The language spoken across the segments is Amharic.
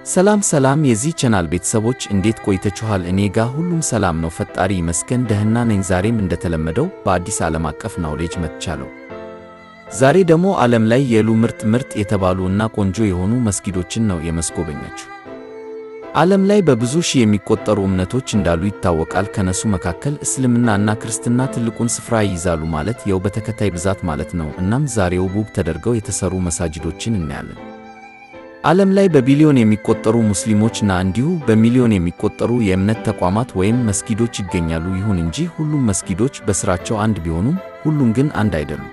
ሰላም ሰላም የዚህ ቻናል ቤተሰቦች፣ እንዴት ቆይታችኋል? እኔ ጋ ሁሉም ሰላም ነው፣ ፈጣሪ ይመስገን ደህና ነኝ። ዛሬም እንደተለመደው በአዲስ ዓለም አቀፍ knowledge መጥቻለሁ። ዛሬ ደግሞ ዓለም ላይ ያሉ ምርጥ ምርጥ የተባሉ እና ቆንጆ የሆኑ መስጊዶችን ነው የማስጎበኛችሁ። ዓለም ላይ በብዙ ሺህ የሚቆጠሩ እምነቶች እንዳሉ ይታወቃል። ከነሱ መካከል እስልምና እና ክርስትና ትልቁን ስፍራ ይይዛሉ፣ ማለት ያው በተከታይ ብዛት ማለት ነው። እናም ዛሬ ውብ ውብ ተደርገው የተሰሩ መሳጅዶችን እናያለን። ዓለም ላይ በቢሊዮን የሚቆጠሩ ሙስሊሞችና እንዲሁ በሚሊዮን የሚቆጠሩ የእምነት ተቋማት ወይም መስጊዶች ይገኛሉ። ይሁን እንጂ ሁሉም መስጊዶች በስራቸው አንድ ቢሆኑም ሁሉም ግን አንድ አይደሉም።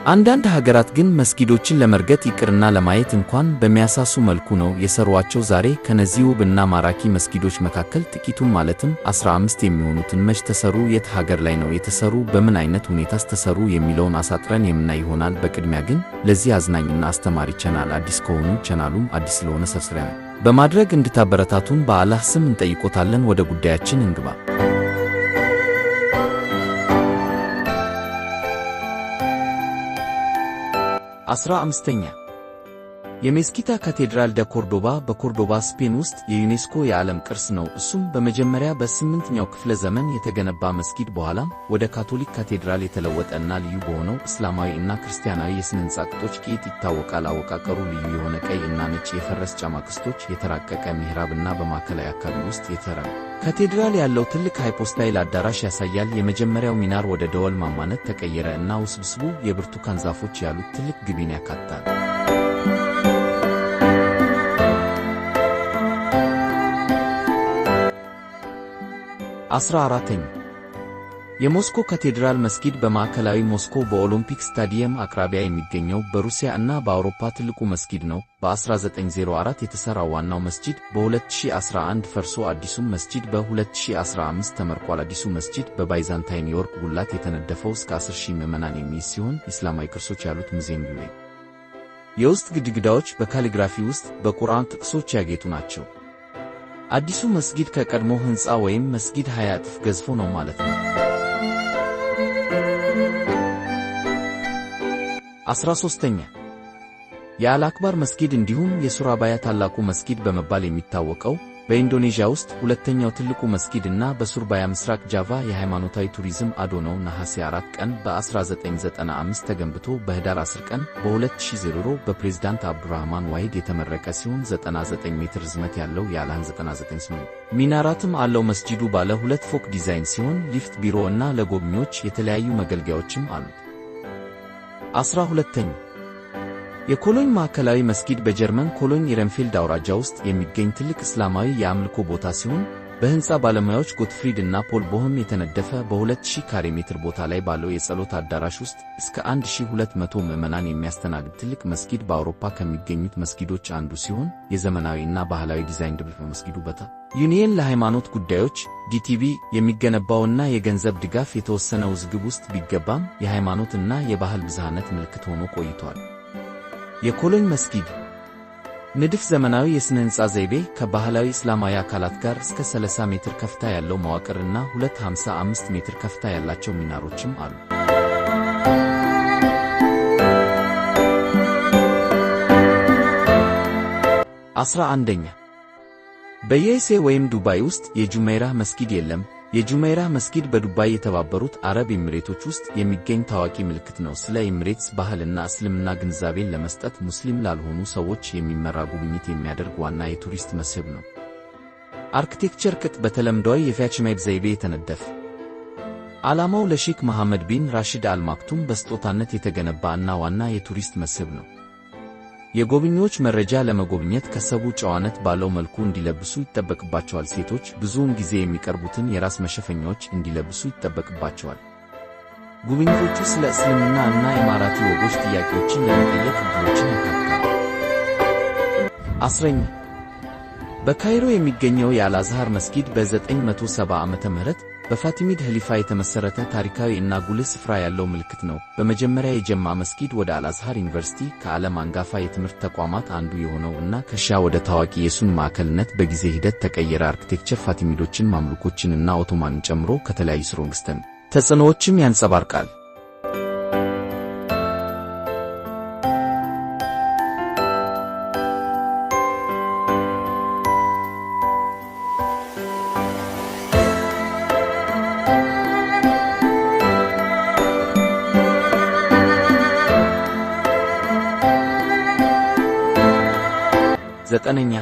አንዳንድ ሀገራት ግን መስጊዶችን ለመርገጥ ይቅርና ለማየት እንኳን በሚያሳሱ መልኩ ነው የሰሯቸው። ዛሬ ከነዚህ ውብ እና ማራኪ መስጊዶች መካከል ጥቂቱን ማለትም 15 የሚሆኑትን መች ተሰሩ፣ የት ሀገር ላይ ነው የተሰሩ፣ በምን አይነት ሁኔታስ ተሰሩ የሚለውን አሳጥረን የምናይ ይሆናል። በቅድሚያ ግን ለዚህ አዝናኝና አስተማሪ ቻናል አዲስ ከሆኑ፣ ቻናሉም አዲስ ስለሆነ subscribe በማድረግ እንድታበረታቱን በአላህ ስም እንጠይቆታለን። ወደ ጉዳያችን እንግባ። 15ኛ፣ የሜስኪታ ካቴድራል ደ ኮርዶባ በኮርዶባ ስፔን ውስጥ የዩኔስኮ የዓለም ቅርስ ነው። እሱም በመጀመሪያ በ8ኛው ክፍለ ዘመን የተገነባ መስጊድ፣ በኋላም ወደ ካቶሊክ ካቴድራል የተለወጠ እና ልዩ በሆነው እስላማዊ እና ክርስቲያናዊ የሥነ ሕንፃ ቅጦች ጌጥ ይታወቃል። አወቃቀሩ ልዩ የሆነ ቀይ እና ነጭ የፈረስ ጫማ ቅስቶች፣ የተራቀቀ ሚህራብ እና በማዕከላዊ አካባቢ ውስጥ የተራ ካቴድራል ያለው ትልቅ hypostyle አዳራሽ ያሳያል። የመጀመሪያው ሚናር ወደ ደወል ማማነት ተቀየረ እና ውስብስቡ የብርቱካን ዛፎች ያሉት ትልቅ ግቢን ያካትታል። 14ኛ፣ የሞስኮ ካቴድራል መስጊድ በማዕከላዊ ሞስኮ በኦሎምፒክ ስታዲየም አቅራቢያ የሚገኘው በሩሲያ እና በአውሮፓ ትልቁ መስጊድ ነው። በ1904 የተሠራው ዋናው መስጂድ በ2011 ፈርሶ አዲሱም መስጂድ በ2015 ተመርቋል። አዲሱ መስጂድ በባይዛንታይን የወርቅ ጉልላት የተነደፈው እስከ 10,000 ምዕመናን የሚይዝ ሲሆን ኢስላማዊ ቅርሶች ያሉት ሙዚየም ቢሆን የውስጥ ግድግዳዎች በ calligraphy ውስጥ በቁርአን ጥቅሶች ያጌጡ ናቸው። አዲሱ መስጊድ ከቀድሞ ሕንፃ ወይም መስጊድ 20 እጥፍ ገዝፎ ነው ማለት ነው። 13ኛ፣ የአልአክባር መስጊድ እንዲሁም የሱራባያ ታላቁ መስጊድ በመባል የሚታወቀው በኢንዶኔዥያ ውስጥ ሁለተኛው ትልቁ መስጊድ እና በሱርባያ ምስራቅ ጃቫ የሃይማኖታዊ ቱሪዝም አዶ ነው። ነሐሴ 4 ቀን በ1995 ተገንብቶ በህዳር 10 ቀን በ2000 በፕሬዝዳንት አብዱራህማን ዋሂድ የተመረቀ ሲሆን 99 ሜትር ርዝመት ያለው የአልሃን 99 ሚናራትም አለው። መስጂዱ ባለ ሁለት ፎቅ ዲዛይን ሲሆን ሊፍት፣ ቢሮ እና ለጎብኚዎች የተለያዩ መገልገያዎችም አሉት። 12ኛ፣ የኮሎኝ ማዕከላዊ መስጊድ በጀርመን ኮሎኝ ኢረንፌልድ አውራጃ ውስጥ የሚገኝ ትልቅ እስላማዊ የአምልኮ ቦታ ሲሆን በሕንፃ ባለሙያዎች ጎትፍሪድ እና ፖል ቦህም የተነደፈ፣ በ2000 ካሬ ሜትር ቦታ ላይ ባለው የጸሎት አዳራሽ ውስጥ እስከ 1200 ምዕመናን የሚያስተናግድ ትልቅ መስጊድ በአውሮፓ ከሚገኙት መስጊዶች አንዱ ሲሆን የዘመናዊ እና ባህላዊ ዲዛይን ድብልቅ ነው። መስጊዱ በታ ዩኒየን ለሃይማኖት ጉዳዮች DTB የሚገነባውና የገንዘብ ድጋፍ የተወሰነ ውዝግብ ውስጥ ቢገባም የሃይማኖት እና የባህል ብዝሃነት ምልክት ሆኖ ቆይቷል። የኮሎኝ መስጊድ ንድፍ ዘመናዊ የሥነ ሕንፃ ዘይቤ ከባህላዊ እስላማዊ አካላት ጋር እስከ 30 ሜትር ከፍታ ያለው መዋቅር እና 255 ሜትር ከፍታ ያላቸው ሚናሮችም አሉ። 11ኛ፣ በዩኤስኤ ወይም ዱባይ ውስጥ የጁሜይራህ መስጊድ የለም። የጁሜይራህ መስጊድ በዱባይ የተባበሩት አረብ ኤሚሬቶች ውስጥ የሚገኝ ታዋቂ ምልክት ነው። ስለ ኤሚሬትስ ባህልና እስልምና ግንዛቤን ለመስጠት ሙስሊም ላልሆኑ ሰዎች የሚመራ ጉብኝት የሚያደርግ ዋና የቱሪስት መስህብ ነው። Architecture ቅጥ በተለምዷዊ የፋቲማይድ ዘይቤ የተነደፈ፣ ዓላማው ለሼክ መሐመድ ቢን ራሽድ አልማክቱም በስጦታነት የተገነባ እና ዋና የቱሪስት መስህብ ነው። የጎብኚዎች መረጃ ለመጎብኘት ከሰቡ ጨዋነት ባለው መልኩ እንዲለብሱ ይጠበቅባቸዋል። ሴቶች ብዙውን ጊዜ የሚቀርቡትን የራስ መሸፈኛዎች እንዲለብሱ ይጠበቅባቸዋል። ጉብኝቶቹ ስለ እስልምና እና ኢማራቲ ወጎች ጥያቄዎችን ለመጠየቅ ዕድሎችን ያካትታሉ። 10ኛ፣ በካይሮ የሚገኘው የአልአዝሃር መስጊድ በ970 ዓመተ ምህረት በፋቲሚድ ኸሊፋ የተመሠረተ ታሪካዊ እና ጉልህ ስፍራ ያለው ምልክት ነው። በመጀመሪያ የጀማ መስጊድ ወደ አልአዝሃር ዩኒቨርሲቲ፣ ከዓለም አንጋፋ የትምህርት ተቋማት አንዱ የሆነው፣ እና ከሺያ ወደ ታዋቂ የሱኒ ማዕከልነት በጊዜ ሂደት ተቀየረ። Architecture ፋቲሚዶችን፣ ማምሉኮችን እና ኦቶማንን ጨምሮ ከተለያዩ ስርወ መንግሥታት ተጽዕኖዎችም ያንጸባርቃል። ዘጠነኛ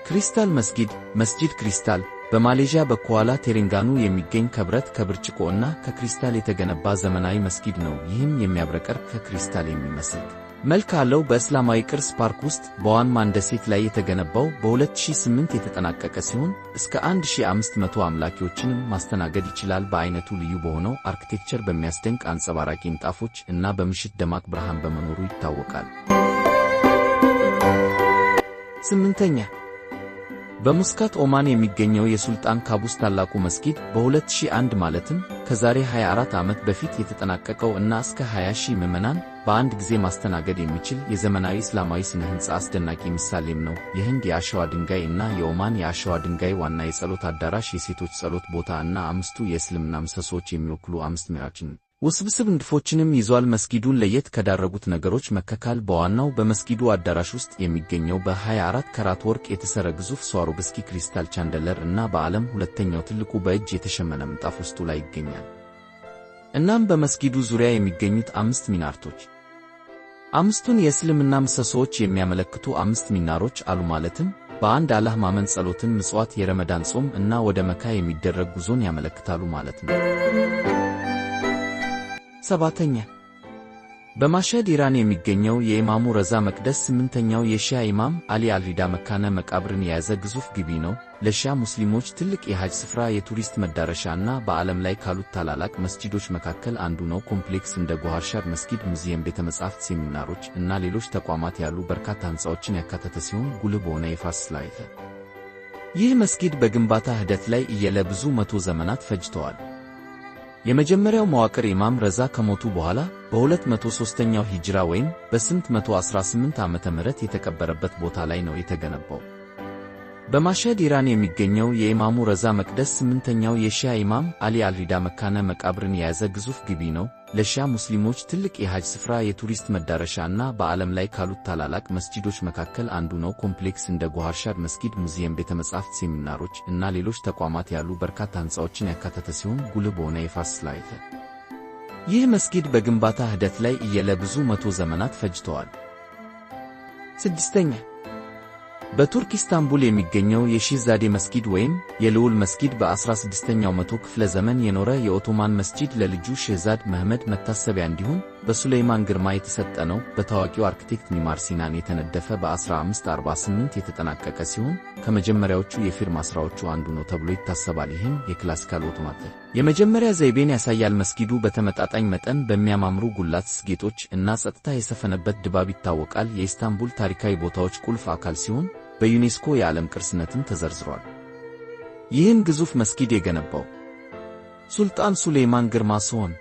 ክሪስታል መስጊድ መስጂድ ክሪስታል በማሌዥያ በኩዋላ ቴሬንጋኑ የሚገኝ ከብረት፣ ከብርጭቆ እና ከክሪስታል የተገነባ ዘመናዊ መስጊድ ነው። ይህም የሚያብረቀርቅ ከክሪስታል የሚመስል መልክ አለው። በእስላማዊ ቅርስ ፓርክ ውስጥ በዋን ማን ደሴት ላይ የተገነባው በ2008 የተጠናቀቀ ሲሆን እስከ 1500 አምላኪዎችንም ማስተናገድ ይችላል። በአይነቱ ልዩ በሆነው architecture፣ በሚያስደንቅ አንጸባራቂ ንጣፎች እና በምሽት ደማቅ ብርሃን በመኖሩ ይታወቃል። ስምንተኛ በሙስካት ኦማን የሚገኘው የሱልጣን ካቡስ ታላቁ መስጊድ በ2001 ማለትም ከዛሬ 24 ዓመት በፊት የተጠናቀቀው እና እስከ 20,000 ምዕመናን በአንድ ጊዜ ማስተናገድ የሚችል የዘመናዊ እስላማዊ ስነ ሕንፃ አስደናቂ ምሳሌም ነው። የህንድ የአሸዋ ድንጋይ እና የኦማን የአሸዋ ድንጋይ ዋና የጸሎት አዳራሽ፣ የሴቶች ጸሎት ቦታ እና አምስቱ የእስልምና ምሰሶዎች የሚወክሉ አምስት ሚናሮችን ውስብስብ ንድፎችንም ይዟል። መስጊዱን ለየት ካደረጉት ነገሮች መካከል በዋናው በመስጊዱ አዳራሽ ውስጥ የሚገኘው በ24 ካራት ወርቅ የተሰራ ግዙፍ ስዋሮቭስኪ crystal chandelier እና በዓለም ሁለተኛው ትልቁ በእጅ የተሸመነ ምንጣፍ ውስጡ ላይ ይገኛል። እናም በመስጊዱ ዙሪያ የሚገኙት አምስት ሚናርቶች አምስቱን የእስልምና ምሰሶዎች የሚያመለክቱ አምስት ሚናሮች አሉ። ማለትም በአንድ አላህ ማመን፣ ጸሎትን፣ ምጽዋት፣ የረመዳን ጾም እና ወደ መካ የሚደረግ ጉዞን ያመለክታሉ ማለት ነው። ሰባተኛ በማሸድ ኢራን የሚገኘው የኢማሙ ረዛ መቅደስ ስምንተኛው የሺያ ኢማም አሊ አልሪዳ መካነ መቃብርን የያዘ ግዙፍ ግቢ ነው። ለሺያ ሙስሊሞች ትልቅ የሐጅ ስፍራ፣ የቱሪስት መዳረሻ እና በዓለም ላይ ካሉት ታላላቅ መስጂዶች መካከል አንዱ ነው። complex እንደ ጎሃርሻድ መስጊድ፣ ሙዚየም፣ ቤተ መጻሕፍት፣ ሴሚናሮች እና ሌሎች ተቋማት ያሉ በርካታ ሕንፃዎችን ያካተተ ሲሆን ጉልህ በሆነ የፋርስ ላይ ይህ መስጊድ በግንባታ ሂደት ላይ እያለ ብዙ መቶ ዘመናት ፈጅተዋል። የመጀመሪያው መዋቅር ኢማም ረዛ ከሞቱ በኋላ በ203ኛው ሂጅራ ወይም በ818 ዓመተ ምህረት የተቀበረበት ቦታ ላይ ነው የተገነባው። በማሸድ ኢራን የሚገኘው የኢማሙ ረዛ መቅደስ ስምንተኛው የሺያ ኢማም አሊ አልሪዳ መካነ መቃብርን የያዘ ግዙፍ ግቢ ነው። ለሺያ ሙስሊሞች ትልቅ የሐጅ ስፍራ፣ የቱሪስት መዳረሻ እና በዓለም ላይ ካሉት ታላላቅ መስጂዶች መካከል አንዱ ነው። complex እንደ ጎሃርሻድ መስጊድ፣ ሙዚየም፣ ቤተ መጻሕፍት፣ ሴሚናሮች እና ሌሎች ተቋማት ያሉ በርካታ ሕንፃዎችን ያካተተ ሲሆን ጉልህ በሆነ የፋርስ ላይ ይህ መስጊድ በግንባታ ሂደት ላይ እያለ ብዙ መቶ ዘመናት ፈጅተዋል። ስድስተኛ በቱርክ ኢስታንቡል የሚገኘው የሺህዛዴ መስጊድ ወይም የልዑል መስጊድ በ16ኛው መቶ ክፍለ ዘመን የኖረ የኦቶማን መስጂድ ለልጁ ሺህዛድ መህመድ መታሰቢያ እንዲሆን በሱሌይማን ግርማ የተሰጠ ነው። በታዋቂው አርክቴክት ሚማር ሲናን የተነደፈ በ1548የተጠናቀቀ ሲሆን ከመጀመሪያዎቹ የፊርማ ሥራዎቹ አንዱ ነው ተብሎ ይታሰባል። ይህም የ classical ኦቶማን የመጀመሪያ ዘይቤን ያሳያል። መስጊዱ በተመጣጣኝ መጠን በሚያማምሩ ጉላት ጌጦች እና ጸጥታ የሰፈነበት ድባብ ይታወቃል። የኢስታንቡል ታሪካዊ ቦታዎች ቁልፍ አካል ሲሆን በዩኔስኮ የዓለም ቅርስነትም ተዘርዝሯል። ይህን ግዙፍ መስጊድ የገነባው ሱልጣን ሱሌይማን ግርማ ሲሆን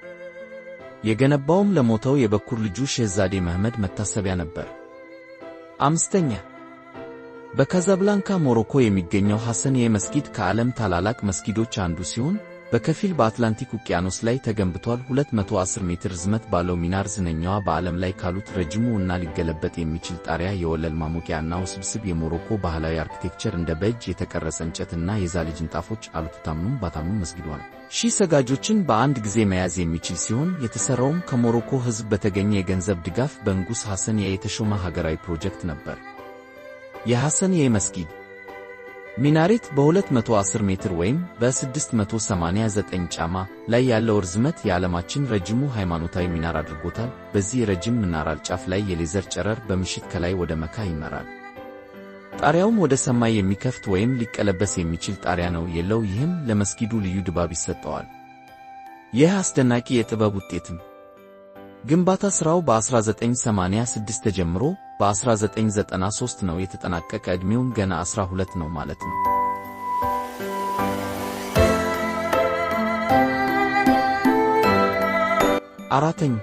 የገነባውም ለሞተው የበኩር ልጁ ሼህዛዴ መህመድ መታሰቢያ ነበር። አምስተኛ በካዛብላንካ ሞሮኮ የሚገኘው ሐሰንየ መስጊድ ከዓለም ታላላቅ መስጊዶች አንዱ ሲሆን በከፊል በአትላንቲክ ውቅያኖስ ላይ ተገንብቷል። 210 ሜትር ርዝመት ባለው ሚናር ዝነኛዋ በዓለም ላይ ካሉት ረጅሙ እና ሊገለበጥ የሚችል ጣሪያ፣ የወለል ማሞቂያ እና ውስብስብ የሞሮኮ ባህላዊ architecture እንደ በእጅ የተቀረጸ እንጨት እና የዛሊጅ ንጣፎች አሉት። ታምኑም ባታምኑም መስጊዱ ሺህ ሰጋጆችን በአንድ ጊዜ መያዝ የሚችል ሲሆን የተሰራውም ከሞሮኮ ሕዝብ በተገኘ የገንዘብ ድጋፍ በንጉሥ ሐሰን የተሾመ ሀገራዊ ፕሮጀክት ነበር። የሐሰንየ መስጊድ ሚናሬት በ210 ሜትር ወይም በ689 ጫማ ላይ ያለው ርዝመት የዓለማችን ረጅሙ ሃይማኖታዊ ሚናር አድርጎታል። በዚህ ረጅም ሚናር ጫፍ ላይ የሌዘር ጨረር በምሽት ከላይ ወደ መካ ይመራል። ጣሪያውም ወደ ሰማይ የሚከፍት ወይም ሊቀለበስ የሚችል ጣሪያ ነው የለው። ይህም ለመስጊዱ ልዩ ድባብ ይሰጠዋል። ይህ አስደናቂ የጥበብ ውጤትም ግንባታ ሥራው በ1986 ተጀምሮ በ1993 ነው የተጠናቀቀ። ዕድሜውም ገና 12 ነው ማለት ነው። አራተኛ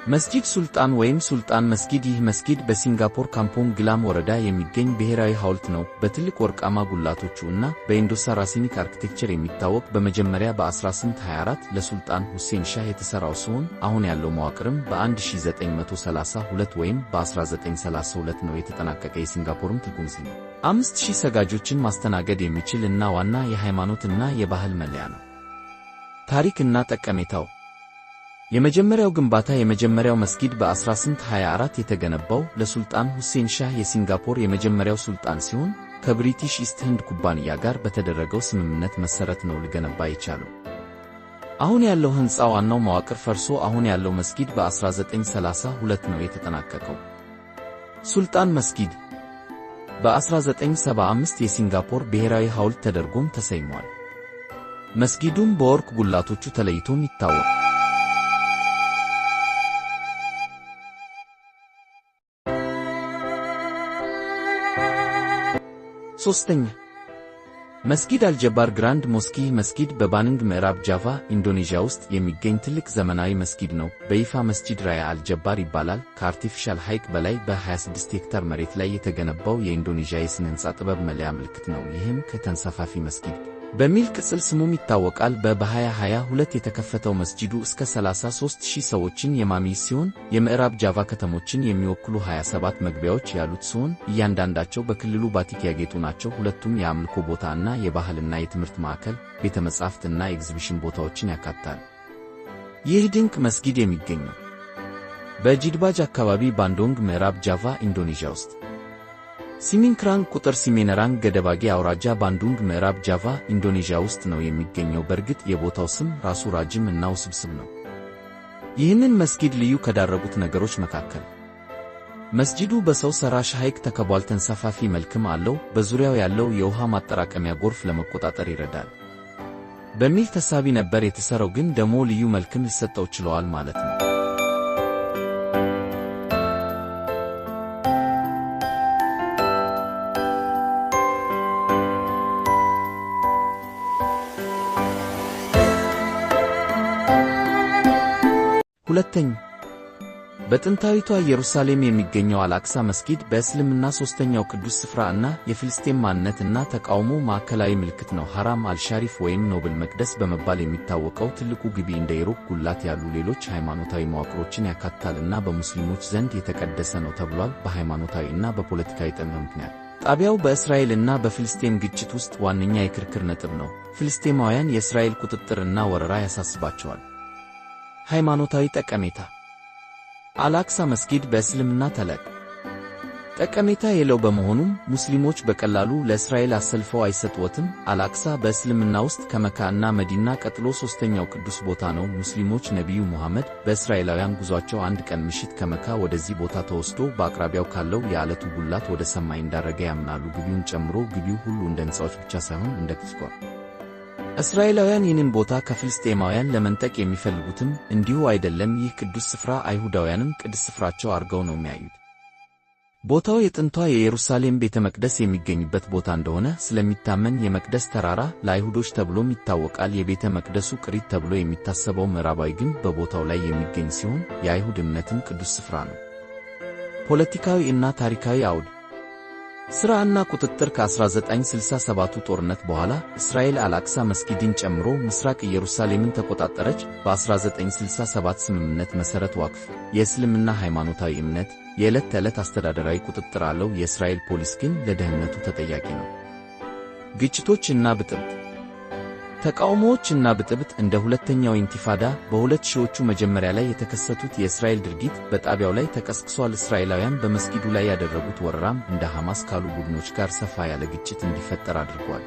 መስጂድ ሱልጣን ወይም ሱልጣን መስጊድ። ይህ መስጊድ በሲንጋፖር ካምፖንግ ግላም ወረዳ የሚገኝ ብሔራዊ ሐውልት ነው። በትልቅ ወርቃማ ጉልላቶቹ እና በ Indo-Saracenic architecture የሚታወቅ በመጀመሪያ በ1824 ለሱልጣን ሁሴን ሻህ የተሠራው ሲሆን አሁን ያለው መዋቅርም በ1932 ወይም በ1932 ነው የተጠናቀቀ። የሲንጋፖርም ትልቁ መስጊድ ነው። 5000 ሰጋጆችን ማስተናገድ የሚችል እና ዋና የሃይማኖት እና የባህል መለያ ነው። ታሪክ እና ጠቀሜታው የመጀመሪያው ግንባታ የመጀመሪያው መስጊድ በ1824 የተገነባው ለሱልጣን ሁሴን ሻህ የሲንጋፖር የመጀመሪያው ሱልጣን ሲሆን ከብሪቲሽ ኢስት ህንድ ኩባንያ ጋር በተደረገው ስምምነት መሰረት ነው ሊገነባ የቻለው። አሁን ያለው ሕንፃ ዋናው መዋቅር ፈርሶ አሁን ያለው መስጊድ በ1932 ነው የተጠናቀቀው። ሱልጣን መስጊድ በ1975 የሲንጋፖር ብሔራዊ ሐውልት ተደርጎም ተሰይሟል። መስጊዱም በወርቅ ጉላቶቹ ተለይቶም ይታወቃል። ሶስተኛ፣ መስጊድ አልጀባር Grand Mosque። ይህ መስጊድ በባንዱንግ ምዕራብ ጃቫ ኢንዶኔዥያ ውስጥ የሚገኝ ትልቅ ዘመናዊ መስጊድ ነው። በይፋ መስጂድ ራያ አልጀባር ይባላል። ከ artificial ሐይቅ በላይ በ26 ሄክታር መሬት ላይ የተገነባው የኢንዶኔዥያ የሥነ ሕንፃ ጥበብ መለያ ምልክት ነው። ይህም ከተንሳፋፊ መስጊድ በሚል ቅጽል ስሙም ይታወቃል። በ2022 የተከፈተው መስጂዱ እስከ 33,000 ሰዎችን የሚይዝ ሲሆን የምዕራብ ጃቫ ከተሞችን የሚወክሉ 27 መግቢያዎች ያሉት ሲሆን እያንዳንዳቸው በክልሉ ባቲክ ያጌጡ ናቸው። ሁለቱም የአምልኮ ቦታ እና የባህልና የትምህርት ማዕከል፣ ቤተ መጻሕፍት እና ኤግዚቢሽን ቦታዎችን ያካትታል። ይህ ድንቅ መስጊድ የሚገኘው በጂድባጅ አካባቢ ባንዶንግ ምዕራብ ጃቫ ኢንዶኔዥያ ውስጥ ሲሚንክራንግ ቁጥር ሲሜነራንግ ገደባጌ አውራጃ ባንዱንግ ምዕራብ ጃቫ ኢንዶኔዥያ ውስጥ ነው የሚገኘው። በእርግጥ የቦታው ስም ራሱ ረጅም እና ውስብስብ ነው። ይህንን መስጊድ ልዩ ካደረጉት ነገሮች መካከል መስጂዱ በሰው ሰራሽ ሐይቅ ተከቧል። ተንሳፋፊ መልክም አለው። በዙሪያው ያለው የውሃ ማጠራቀሚያ ጎርፍ ለመቆጣጠር ይረዳል በሚል ተሳቢ ነበር የተሰራው፣ ግን ደግሞ ልዩ መልክም ሊሰጠው ችለዋል ማለት ነው። ሁለተኛ፣ በጥንታዊቷ ኢየሩሳሌም የሚገኘው አል-አቅሳ መስጊድ በእስልምና ሦስተኛው ቅዱስ ስፍራ እና የፍልስጤም ማንነት እና ተቃውሞ ማዕከላዊ ምልክት ነው። ሐራም አልሻሪፍ ወይም Noble መቅደስ በመባል የሚታወቀው ትልቁ ግቢ እንደ የሩቅ ጉልላት ያሉ ሌሎች ሃይማኖታዊ መዋቅሮችን ያካትታል እና በሙስሊሞች ዘንድ የተቀደሰ ነው ተብሏል። በሃይማኖታዊ እና በፖለቲካዊ ጠቀሜታው ምክንያት ጣቢያው በእስራኤል እና በፍልስጤም ግጭት ውስጥ ዋነኛ የክርክር ነጥብ ነው። ፍልስጤማውያን የእስራኤል ቁጥጥር እና ወረራ ያሳስባቸዋል። ሃይማኖታዊ ጠቀሜታ አል-አቅሳ መስጊድ በእስልምና ታላቅ ጠቀሜታ የለው በመሆኑም ሙስሊሞች በቀላሉ ለእስራኤል አሳልፈው አይሰጡትም። አል-አቅሳ በእስልምና ውስጥ ከመካ እና መዲና ቀጥሎ ሦስተኛው ቅዱስ ቦታ ነው። ሙስሊሞች ነቢዩ ሙሐመድ በእስራኤላውያን ጉዟቸው አንድ ቀን ምሽት ከመካ ወደዚህ ቦታ ተወስዶ በአቅራቢያው ካለው የዓለቱ ጉላት ወደ ሰማይ እንዳረገ ያምናሉ። ግቢውን ጨምሮ ግቢው ሁሉ እንደ ሕንፃዎች ብቻ ሳይሆን እንደ ቅጽቋል። እስራኤላውያን ይህንን ቦታ ከፍልስጤማውያን ለመንጠቅ የሚፈልጉትም እንዲሁ አይደለም። ይህ ቅዱስ ስፍራ አይሁዳውያንም ቅዱስ ስፍራቸው አድርገው ነው የሚያዩት። ቦታው የጥንቷ የኢየሩሳሌም ቤተ መቅደስ የሚገኝበት ቦታ እንደሆነ ስለሚታመን የመቅደስ ተራራ ለአይሁዶች ተብሎም ይታወቃል። የቤተ መቅደሱ ቅሪት ተብሎ የሚታሰበው ምዕራባዊ ግንብ በቦታው ላይ የሚገኝ ሲሆን የአይሁድ እምነትም ቅዱስ ስፍራ ነው። ፖለቲካዊ እና ታሪካዊ አውድ ሥራ እና ቁጥጥር ከ1967ቱ ጦርነት በኋላ እስራኤል አል-አቅሳ መስጊድን ጨምሮ ምስራቅ ኢየሩሳሌምን ተቆጣጠረች። በ1967 ስምምነት መሠረት ዋቅፍ የእስልምና ሃይማኖታዊ እምነት የዕለት ተዕለት አስተዳደራዊ ቁጥጥር አለው። የእስራኤል ፖሊስ ግን ለደህንነቱ ተጠያቂ ነው። ግጭቶች እና ብጥብጥ ተቃውሞዎች እና ብጥብጥ እንደ ሁለተኛው ኢንቲፋዳ በሁለት ሺዎቹ መጀመሪያ ላይ የተከሰቱት የእስራኤል ድርጊት በጣቢያው ላይ ተቀስቅሷል። እስራኤላውያን በመስጊዱ ላይ ያደረጉት ወረራም እንደ ሐማስ ካሉ ቡድኖች ጋር ሰፋ ያለ ግጭት እንዲፈጠር አድርጓል።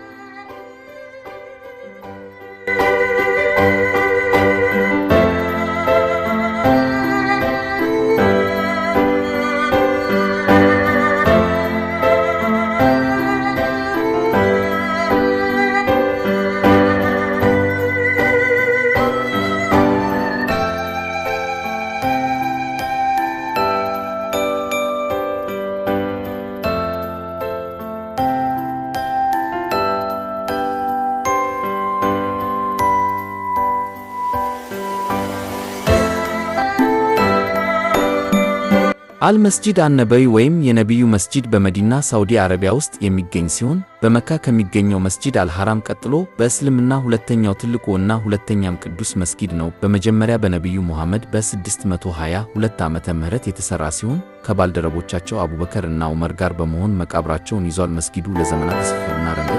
አልመስጂድ አነበዊ ወይም የነቢዩ መስጂድ በመዲና ሳውዲ አረቢያ ውስጥ የሚገኝ ሲሆን በመካ ከሚገኘው መስጂድ አልሐራም ቀጥሎ በእስልምና ሁለተኛው ትልቁ እና ሁለተኛም ቅዱስ መስጊድ ነው። በመጀመሪያ በነቢዩ ሙሐመድ በ622 ዓመተ ምህረት የተሰራ ሲሆን ከባልደረቦቻቸው አቡበከር እና ዑመር ጋር በመሆን መቃብራቸውን ይዟል። መስጊዱ ለዘመናት ስፍርና ረንገ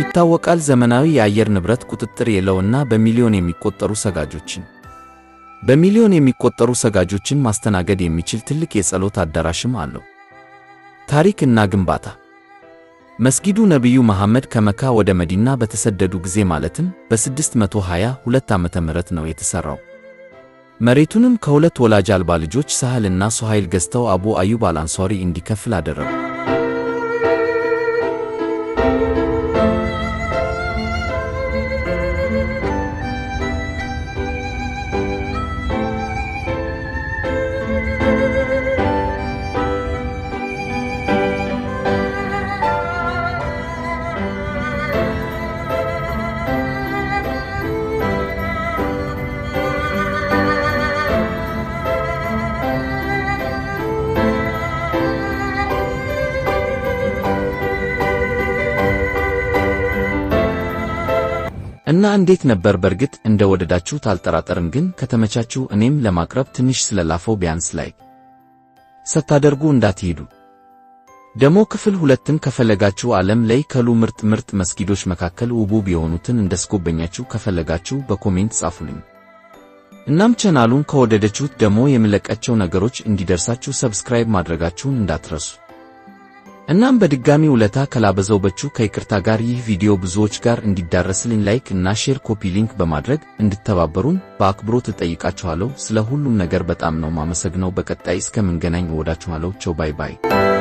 ይታወቃል። ዘመናዊ የአየር ንብረት ቁጥጥር የለውና በሚሊዮን የሚቆጠሩ ሰጋጆችን በሚሊዮን የሚቆጠሩ ሰጋጆችን ማስተናገድ የሚችል ትልቅ የጸሎት አዳራሽም አለው። ታሪክ እና ግንባታ። መስጊዱ ነቢዩ መሐመድ ከመካ ወደ መዲና በተሰደዱ ጊዜ ማለትም በ622 ዓመተ ምህረት ነው የተሠራው። መሬቱንም ከሁለት ወላጅ አልባ ልጆች ሳህል እና ሱሃይል ገዝተው አቡ አዩብ አልአንሷሪ እንዲከፍል አደረጉ። እና እንዴት ነበር? በእርግጥ እንደወደዳችሁት አልጠራጠርም። ግን ከተመቻችሁ እኔም ለማቅረብ ትንሽ ስለላፈው ቢያንስ like ሳታደርጉ እንዳትሄዱ። ደሞ ክፍል ሁለትን ከፈለጋችሁ ዓለም ላይ ካሉ ምርጥ ምርጥ መስጊዶች መካከል ውብ የሆኑትን እንዳስጎበኛችሁ ከፈለጋችሁ በ comment ጻፉልኝ። እናም ቻናሉን ከወደዳችሁት ደሞ የምለቃቸው ነገሮች እንዲደርሳችሁ subscribe ማድረጋችሁን እንዳትረሱ። እናም በድጋሚ ውለታ ካላበዛሁባችሁ ከይቅርታ ጋር ይህ ቪዲዮ ብዙዎች ጋር እንዲዳረስልኝ like እና share፣ copy link በማድረግ እንድትተባበሩን በአክብሮት እጠይቃችኋለሁ። ስለ ሁሉም ነገር በጣም ነው ማመሰግነው። በቀጣይ እስከምንገናኝ እወዳችኋለሁ። ቻው፣ bye bye።